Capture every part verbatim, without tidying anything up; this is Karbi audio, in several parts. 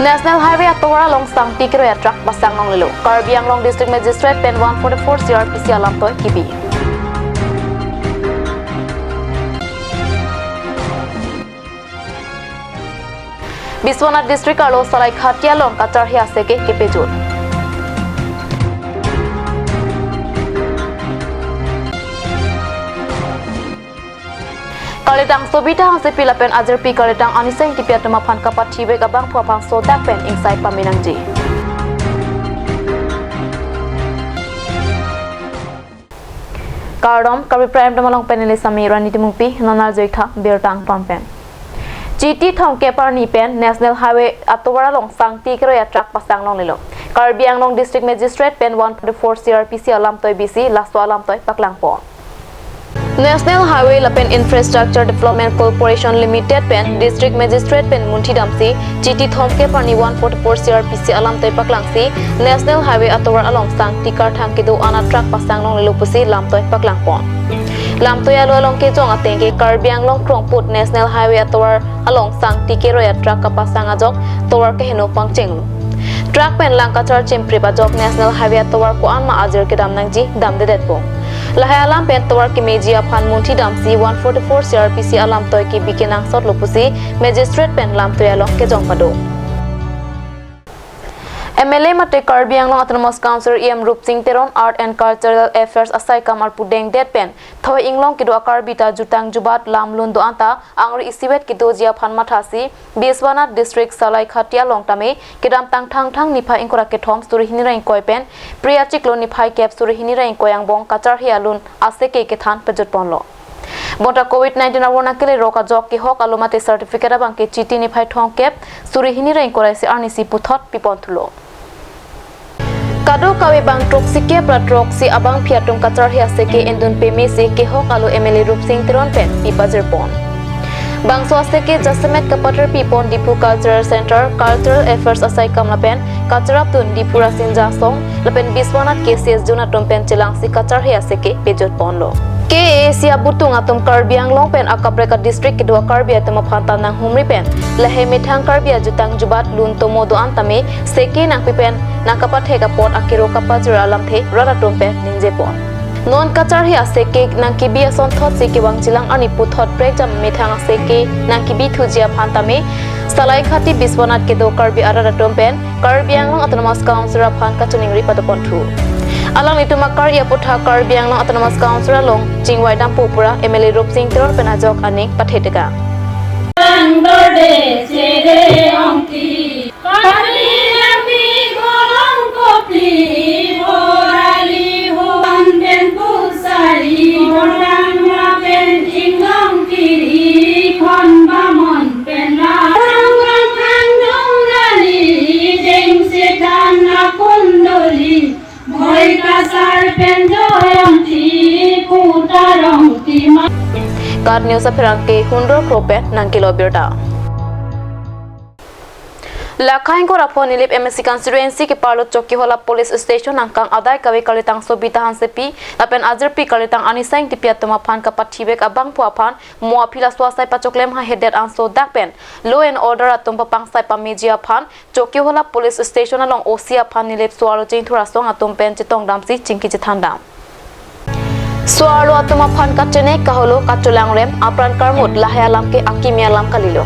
National Highway atovar along sangti keroi a-truck pasang longlelo. Karbi Anglong District Magistrate pen one forty-four C R P C alamtoi kebi. Biswanath District arlo Salaikhati along kacharhe aseke kepejut. Kalitang Sobita Hansepi lapen ajirpi kalitang Aniseng Tipi atum aphan kapathivek abangphu aphan sodak pen ingsai pame nangji. Kardom, Karbi Prime Time along pen neli Sami Rani Timungpi, non arjutha birta angpam pen. Chiti thomkep arni pen National Highway atovar along sangti keroi a-truck pasang longlelo. Karbi Anglong District Magistrate pen one forty-four C R P C alamtoi bisi laso alamtoi paklangpon. National Highway lapen Infrastructure Development Corporation Limited pen District Magistrate pen munthi damsi Chiti thomkep arni one forty-four C R P C alamtoi paklangsi National Highway atovar along sangti karthang kedo an a-truck pasang longlelo pusi lamtoi paklangpon. Lamtoi alo along kejong ateng ke Karbi Anglong Krongput National Highway atovar along sangti keroi a-truck kapasang ajok tovar keheno pangchenglo. Truck pen lang kachar chimprip ajok National Highway atovar ko-an ma ajir kedam nangji damdedetpo. Lahai alam pen tovar kemeji aphan munthi damsi one forty-four C R P C alamtoi kebi kenangsotlo pusi Magistrate pen lamtoi along kejong pado. M L A mate Karbi Anglong Autonomous Council E M Rupsing Teron, Art and Cultural Affairs asaikam arpu dengdet pen thoi inglong kedo a-Karbi ta jutang jubat lam lun do-an ta angri isivet kedoji aphan mathasi Biswanath District Salaikhati along tame kedamtang Thangthang niphai ingkoi ra kethom suri hini ra ingkoi pen Phre achiklo niphai kep suri hini ra ingkoi angbong kacharhe alun aseke kethan pejutponlo. Bonta Covid nineteen arvo nangkelerok ajok kehok alo mate certificate abang ke Chiti niphai thomkep suri hini ra ingkoi ra isi arnisi puthot piponthulo. Kadokave bang throksi kep ra throksi abangpi atum kacharhe aseke endun pemesi kehok alo M L A Rupsing Teron pen pipajirpon. Bangso aseke jasemet kapathar pipon Diphu Cultural Center, Cultural Affairs asaikam lapen kacharapdun Diphu Rasinja Asong lapen Biswanath K C S Zone atum pen chelangsi kacharhe aseke pejutponlo. K A A C abutung atum Karbi Anglong pen akaprek a-district kedo a-Karbi atum aphan ta nanghumri pen lahai methang Karbi ajutang jubat lun tomo do-an tame seke nangpi pen nangkapathek apot akero kapajir alamthe rat atum pen ningjepon. Non kacharhe aseke nangkebi asonthotsi kevang chelang arni puthot prekjam methang aseke nangkebithuji aphan tame Salaikhati Biswanath kedo Karbi arat atum pen Karbi Anglong Autonomous Council aphan kachiningri padoponthu. Alanglitum akari aputhak Karbi Anglong Autonomous Council along chingvai dampo pura M L A Rupsing Teron pen ajok aning pathetekang. Langdorde chere ongti. Kami nami golong kopi borali ho. Pan pen pusari borang ma pen inglong kiri khon bamon pen la. Rang rang rang rong rali deng setan akundoli. Bhoi kasar pen joyonti putarong tima. KAT News apherangke Hundor Kro pen nangkelo birta. Lakha ingkoi ra pho Nilip M A C constituency keparlo Chokihola Police Station angkang adai kave kalitang Sobita Hansepi lapen ajirpi kalitang Aniseng Tipi atum aphan kapathivek abangphu aphan mo aphi laso asai pachoklem hahedet an sodak pen law and order atum papangsai pameji aphan Chokihola Police Station along O C aphan Nilip so-arlo Chingthur Asong atum pen chetongdamsi chingki chethandam. So-arlo atum aphan kachene kaholo kacholangrem apran karmut lahai alam ke akimi alam kalilo.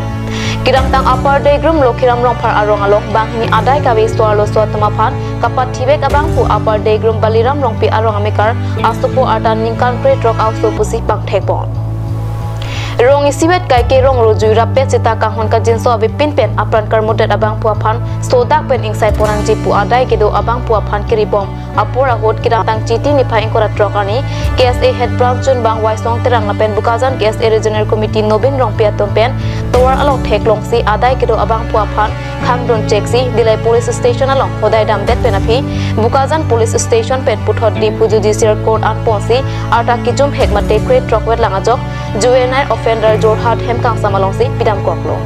Kedamtang Upper Degrum Lokhiram Rongphar arong along banghini adai kave so-arloso atum aphan kapathivek abangphu Upper Degrum Baliram Rongpi arong amekar asopo arta ningkan krethrok a-oso pusi pangthekpon. Rong isivet kaike rong rojui rappet seta kanghon kangjinso avepin pen apran karmutdet abangphu aphan sodak pen ingsaipon nangji pu adai kedo abangphu aphan keribom apor ahut kedamtang Chiti niphai ingkoi ra throk arni K S A Head Branch Chunbang Waisong Terang lapen Bokajan K S A Regional Committee Nobin Rongpi atum pen tovar along theklongsi adai kedo abangphu aphan khangdun cheksi Dillai Police Station along hodai damdet pen aphi Bokajan Police Station pen puthot Diphu Judicial Court an ponsi arta kejum hek mate krethrok vetlang ajok juvenile offender Jorhat hem kangsam alongsi pidamkoklo.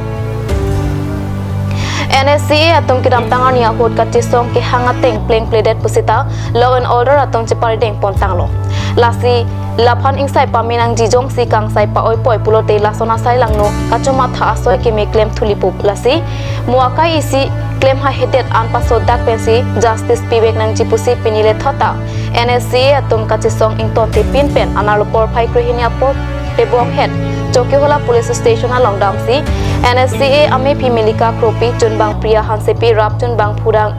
N S C A atum kedamtang arni ahut kachesong kehang ateng plengpledet pusita law and order atum cheparideng pontanglo. Lasi Laphan ingsai pame nangji jongsi kangsai pa-oipoi pulote lason asai langno kachomatha asoi keme klem thulipup. Lasi mo akai isi klem hahedet an pasodak pensi justice pivek nangji pusi pini lethot ta N S C A atum kachesong ingtonte pinpen anerlo porphai krehini apor tebok het Chokihola Police Station along damsi N S C A amephi Melika Kropi, chunbang Priya Hansepi, rap chunbang Phudang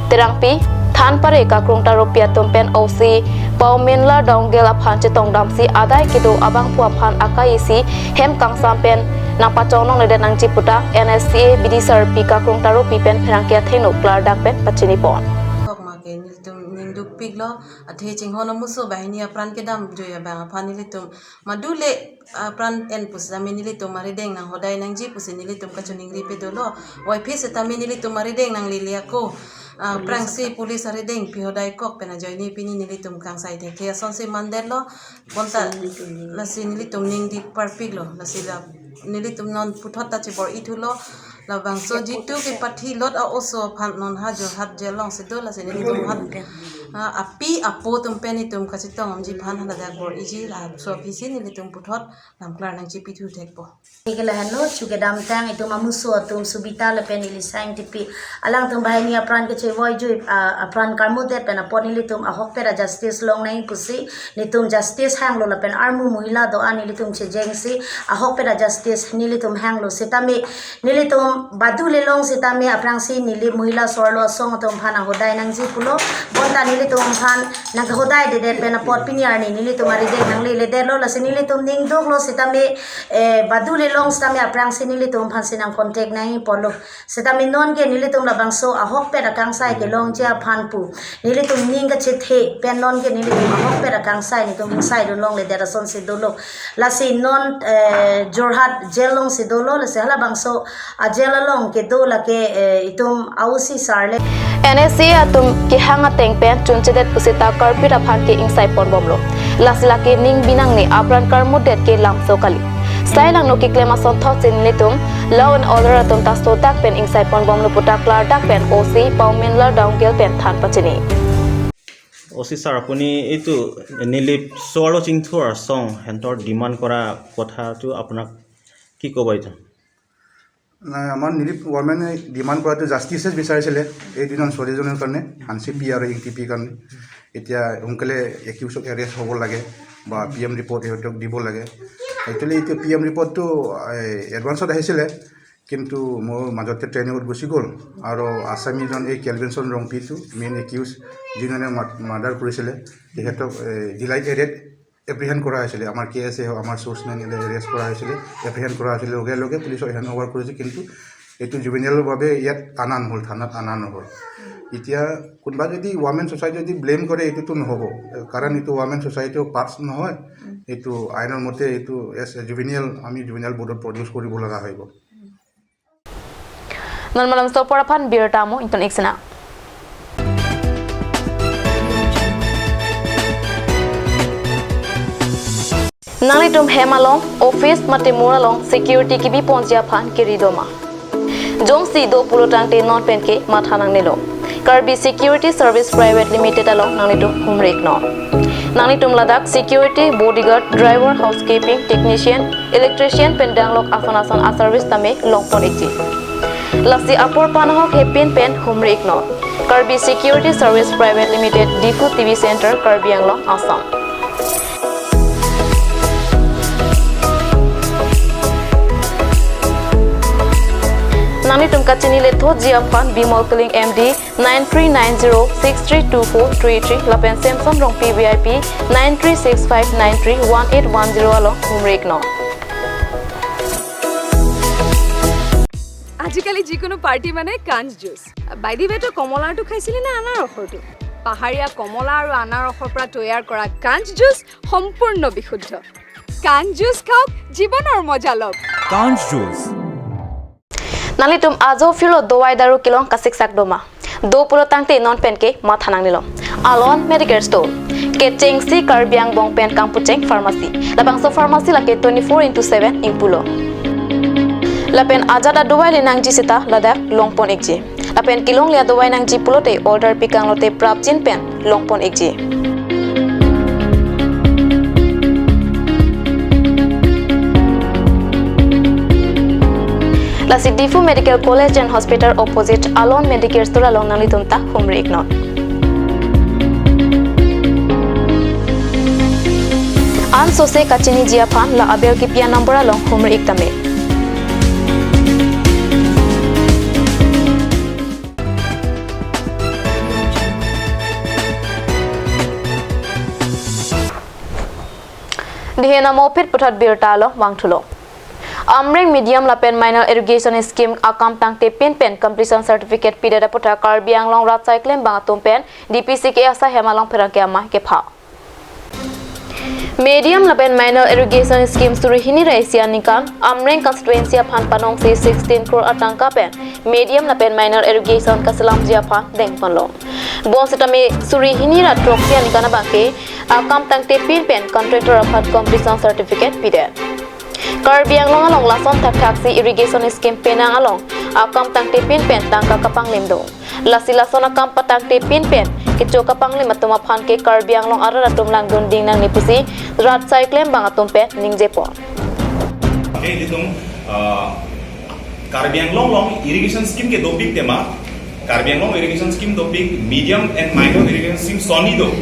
Terangpi, thanpare Kakrung Taropi atum pen O C Pauminlar Downggel aphan chetongdamsi adai kedo abangphu aphan akai isi hem kangsam pen nangpachonglongledet nangji puta N S C A bidi sarpi Kakrung Taropi pen pherangke athengno klardak pen pachinipon. Kok ma ke nelitum ningdukpiklo, athe chinghon amuso banghini apran kedamjui abang aphan nelitum madule, ah, pran en pusitame nelitum arideng nanghodai nangji pusi nelitum kachoningripe dolo. Waiphi sitame nelitum arideng nanglele ako. Ah, aphrangsi police arideng pi hodai kok pen ajoine pini nelitum kangsai thekthe asonsi mandetlo. Bonta lasi nelitum ningduk parpiklo. Lasi la nelitum non puthot ta chibor-ithulo. Labangso jitu kepathilot a-oso aphan non ha Jorhat jail alongsi do, lasi nelitum aphan, ah, api apo atum pen itum kachetongdamji aphan haladak bor-iji, laso aphisi nelitum puthot lamklar nangchipithu thekpo. Neli ke lahenlo, chu kedamtang itum amuso atum Subita lapen Ilisang Tipi, alangtum banghini apran kechevoijui, ah, apran karmudet pen apot nelitum ahokpet a justice longnang pusi, nelitum justice hanglo lapen armu mohila do-an nelitum chejengsi ahokpet a justice nelitum hanglo sitame, nelitum badule long sitame aphrangsi neli mohila so-arlo asong atum aphan ahodai nangji pulo. Bonta nelitum aphan nanghodaidedet pen apot pini arni nelitum arideng nangleledetlo, lasi nelitum ningduklo sitame, eh, badule long sitame aphrangsi nelitum aphansi nang contact nangji pulo. Sitame nonke nelitum labangso ahokpet akangsai kelongji aphan pu nelitum ning kachethe pen nonke nelitum ahokpet akangsai nelitum ingsai dun longledet asonsi dolo. Lasi non, eh, Jorhat jail alongsi dolo, lasi halabangso a jail along kedo lake, eh, itum a-O C sir le. N S C A atum kehang ateng pen chunchedet pusita Karbi aphan ke ingsai ponbomlo. Lasi lake ning binangne apran karmudet ke lamso kali. Sai langno keklem asonthotsi nelitum law and order atum ta sodak pen ingsai ponbomlo puta klardak pen O C Pauminlar Downggel pen than pachini. O C sir, আপুনি এইটো নীলিপ চোৱালো চিংথুৰ চং হেণ্টৰ ডিমাণ্ড কৰা কথাটো আপোনাক কি ক'ব এইটো? নাই, আমাৰ নীলিপ ৱৰ্মেনে ডিমাণ্ড কৰাটো জাষ্টিছে বিচাৰিছিলে এই দুজন ছোৱালীজনৰ কাৰণে, হানচি পি আৰু ইংতিপিৰ কাৰণে। এতিয়া সোনকালে একিউজক এৰেষ্ট হ'ব লাগে বা পি এম ৰিপৰ্ট সিহঁতক দিব লাগে। একচুৱেলি এইটো পি এম ৰিপৰ্টটো এডভান্সত আহিছিলে, কিন্তু মোৰ মাজতে ট্ৰেইনিঙত গুচি গ'ল। আৰু আছামীজন এই কেলভিনছন ৰংপিটো মেইন একিউজ, যিজনে মাৰ্ডাৰ কৰিছিলে, তেখেতক ডিলাইট এৰেষ্ট এপ্ৰিহেণ্ড কৰা হৈছিলে। আমাৰ কে এছ এ হওক, আমাৰ চ'ৰ্চমেন এৰেষ্ট কৰা হৈছিলে, এপ্ৰিহেণ্ড কৰা হৈছিলে, লগে লগে পুলিচক হেণ্ড অভাৰ কৰিছে। কিন্তু এইটো জুভেনিয়েলৰ বাবে ইয়াত অনা নহ'ল, থানাত অনা নহ'ল। এতিয়া কোনোবা যদি ৱমেন ছ'চাইটি যদি ব্লেম কৰে, এইটোতো নহ'ব, কাৰণ এইটো ৱমেন ছ'চাইটিৰ পাৰ্টছ নহয়। এইটো আইনৰ মতে এইটো এজ এ জুভেনিয়েল আমি জুভেনিয়েল বৰ্ডত প্ৰডিউচ কৰিব লগা হৈ গ'ল। Non malam sopor aphan birta mo ington iksena. Nanglitum hem along, office mate mur along security kebi ponji aphan kiri doma. Jongsi do pulo tangte non penke matha nangnelo. Karbi Security Service Private Limited along nanglitum humri iknon. Nanglitum ladak security, bodyguard, driver, housekeeping, technician, electrician pen danglok ason ason a-service tame longpon ikji. Lasi apor panahok hepin pen humri iknon. Karbi Security Service Private Limited, Diphu T V Center, Karbi Anglong, Assam. Nanglitum kachini lethotji aphan Bimol Killing M D, nine three nine zero six three two four three three lapen Samson Rongpi V I P, nine three six five nine three one eight one zero along humri iknon. আজিকালি যিকোনো পাৰ্টি মানে কাঞ্চ juice. By the ৱে, তই কমলাৰটো খাইছিলি নে আনাৰসৰটো? পাহাৰীয়া কমলা আৰু আনাৰসৰ পৰা তৈয়াৰ কৰা কাঞ্চ জুচ সম্পূৰ্ণ বিশুদ্ধ। কাঞ্চ জুচ খাওক, জীৱনৰ মজা লওক। Kanj Juice. Nanglitum ajo phirlo dawai daru kelong kasiksak doma. Do pulo tangte non penke matha nangnelo. Alon Medicare Store. Kechengsi Karbi angbong pen kangpucheng pharmacy. Labangso pharmacy lake twenty-four into seven ingpulo. Lapen ajat adawai le nangji seta ladak longpon ikji. Lapen kelongle adawai nangji pulote order pikang lote prapjin pen longpon ikji. Lasi Diphu Medical College and Hospital opposite Alon Medicare Store along nanglitum ta humri iknon. Ansose kachiniji aphan la abel kipi a-number along humri ik tame. Dihen amopit puthot birta along vangthulo. Amreng medium lapen minor irrigation scheme akam tangte pin pen completion certificate pidet aputhak Karbi Anglong rat asai klembang atum pen D P C K asai hem along pherangke amei kepha. Medium lapen minor irrigation scheme suri hini ra isi aningkan Amreng constituency aphan panongsi sixteen crore atangka pen medium lapen minor irrigation kaselamji aphan dengponlo. Bonsitame suri hini ra throksi aningkan abangke akam tangte pin pen contractor aphan completion certificate pidet. Karbi Anglong along lason thakthaksi irrigation scheme penang along akam tangte pin pen tangka kapanglim do. Lasi lason akam patangte pin pen kecho kapanglim atum aphan ke Karbi Anglong arat atum langdunding nangne pusi rat asai klembang atum pen ningjepon. Okay, ilitum, uh, Karbi Anglong along irrigation scheme ke dopik tema. Karbi Anglong irrigation scheme dopik, medium and minor irrigation scheme sonni do.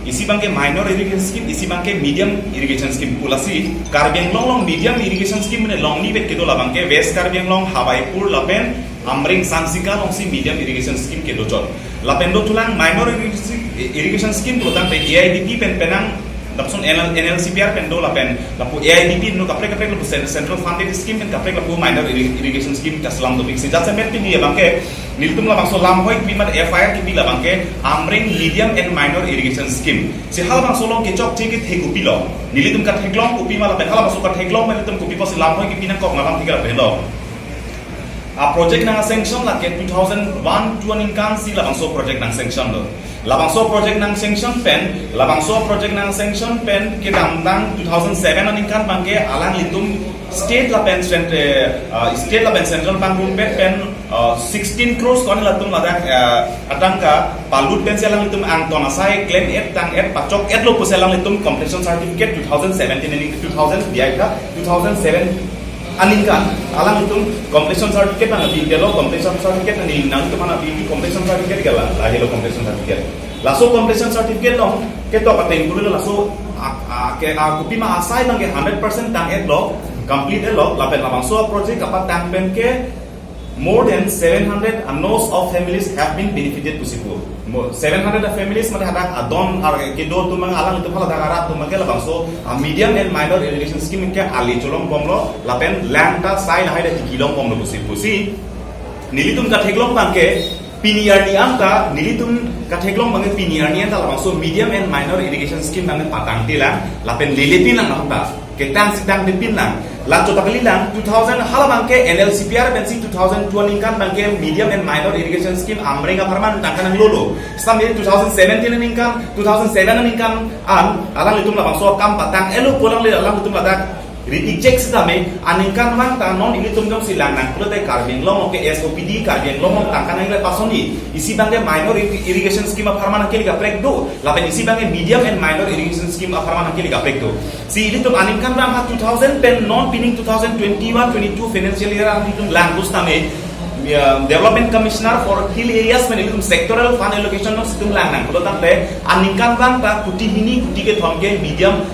Isi abangke minor irrigation scheme, isi abangke medium irrigation scheme. Lasi Karbi Anglong along medium irrigation scheme mane longni vet kedo, labangke West Karbi Anglong, Hawaipur lapen Amreng Sansika alongsi medium irrigation scheme kedo chot. Lapen dothulang minor irrigation, irrigation scheme pulotangte A I D P pen penang lapuson N L, N L C P R pen do lapen lapu A I D P no kaprek kaprek lapu cen-, central funded scheme pen kaprek lapu minor irri-, irrigation scheme kaselam dopik si. Jasemet pini abangke nelitum labangso lamhoi kipi mate F I R kipi labangke Amreng medium and minor irrigation scheme. Si halabangso along kechokche kethe kopilo. Nelitum katheklong kopima lapen halabangso katheklong nelitum kopi pusi lamhoi kipi nangkok malam tiga lapen lo. A project nang sanction lake two thousand one two aningkan si labangso project nang sanction do. Labangso project nang sanction pen, labangso project nang sanction pen kedamtang two thousand seven aningkan abangke alanglitum state lapen cent-, eh, uh, state lapen central pangrum pen, pen, uh, sixteen crores ko-an latum ladak, uh, atangka palut pensi alanglitum angton asai klem et tang et pachok et lo pusi alanglitum completion certificate two thousand seventeen aning, two thousand biai ka, two thousand seven aningkan alanglitum completion certificate nangpi, delo completion certificate nangpi, nangtum aphan pi completion certificate gala, lahelo completion certificate. Laso completion certificate along ketok ateng pulo laso a, a, ke, a, kopima asai abangke hundred percent tang et lo, complete et lo, lapen labangso project kapatang pen ke more than seven hundred anos of families have been benefited pusi pu. Mo-, seven hundred families mate hadak adon ar kedo atum abang alanglitum hala dak arat atum abangke labangso, a, medium and minor irrigation scheme ke ali cholong bomlo lapen lang ta sai lahai da tiki long bomlo pusi pusi. Nelitum katheklong abangke pini arni anta nelitum katheklong abangke pini arni anta labangso medium and minor irrigation scheme abangke patangte lang lapen lele pin lang nahok ta. Ketang sitang de pin lang. Lacho ta kali lang, two thousand halabangke N L C P R pensi two thousand two aningkan abangke medium and minor irrigation scheme Amreng apharman tangka nanglo lo. Sitame two thousand seventeen aningkan, two thousand seven aningkan an, alanglitum labangso akam patang et lo pu alangle alanglitum ladak reject sitame, aningkanvang ta non ilitum jongsi lang nang pulote Karbi Anglong ke S O P D, Karbi Anglong tangka nangkele pasonni. Isi abangke minor irri-, irrigation scheme apharman nangkele kaprek do. Lapen isi abangke medium and minor irrigation scheme apharman nangkele kaprek do. Si ilitum aningkanvang ha two thousand pen non pining two thousand twenty-one twenty-two financial year an ilitum lang pusitame, ya, Development Commissioner for Hill Areas pen ilitum sectoral fund allocation non situm lang nang pulotangte aningkanvang ta kuti hini kuti kethom ke medium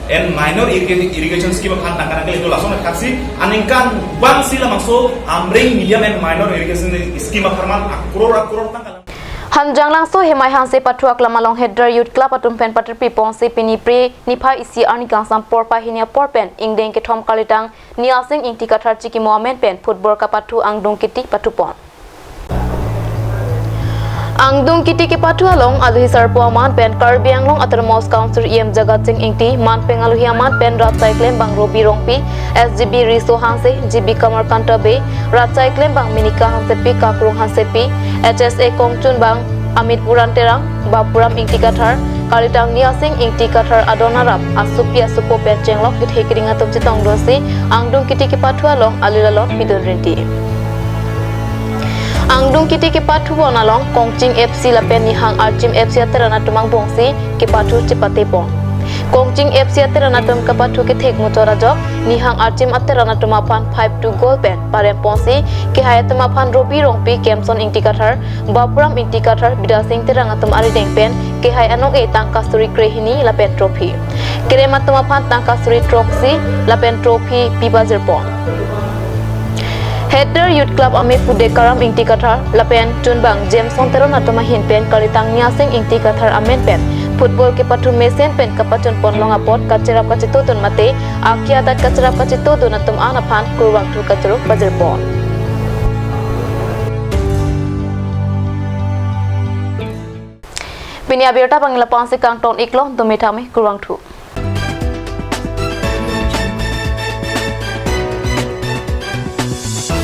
and minor irriga-, irrigation scheme aphan tangka nangkele do. Lason thaksi aningkanvang si labangso Amreng medium and minor irrigation scheme apharman akror akror tangka lang. Hanjanglangso Hemai Hanse pathu aklam along Hedra Youth Club atum pen patirpi ponsi pini Phre niphai isi arni kangsam porphai hini apor pen ingdeng kethom kalitang Niasing Ingti Kathar chikimo amen pen football kapathu angdung kiti pathupon. Angdung kiti kepathu along aluhi sarpo aman pen Karbi Anglong Autonomous Council E M Jagat Sing Ingti, manpeng aluhi aman pen rat asai klembang Robi Rongpi, S G B Riso Hanse, G B Kamarkanta Bey, rat asai klembang Minika Hansepi, Kakrung Hansepi, H S A kongchunbang Amit Puran Terang, Bapuram Ingti Kathar, kalitang Niasing Ingti Kathar adon arap, asopi asopo pen chenglok kethe kering atum chetongdunsi angdung kiti kepathu along alila along pidun rinti. Angdung kiti kepathupon along Kongching F C lapen Nihang Archim F C ateran atum angbongsi kepathu chepatepon. Kongching F C ateran atum kapathu kethek muchot ajok, Nihang Archim ateran atum aphan five two goal pen parem ponsi, kehai atum aphan Robi Rongpi, Kemson Ingti Kathar, Bapuram Ingti Kathar, Bidya Sing Terang atum arideng pen kehai anong-e tangka suri krehini lapen trophy. Kerem atum aphan tangka suri throksi lapen trophy pi pajirpon. Header Youth Club ame pude Karam Ingti Kathar lapen chunbang Jameson Teron atum ahin pen kalitang Niasing Ingti Kathar amen pen football kepathu mesen pen kapachun ponlong apot kacherap kachetodun mate akia atat kacherap kachetodun atum an aphan kurvangthu kachoro pajirpon. Pini abirta abang la-ansi kangton-iklo, dome thame, kurvangthu.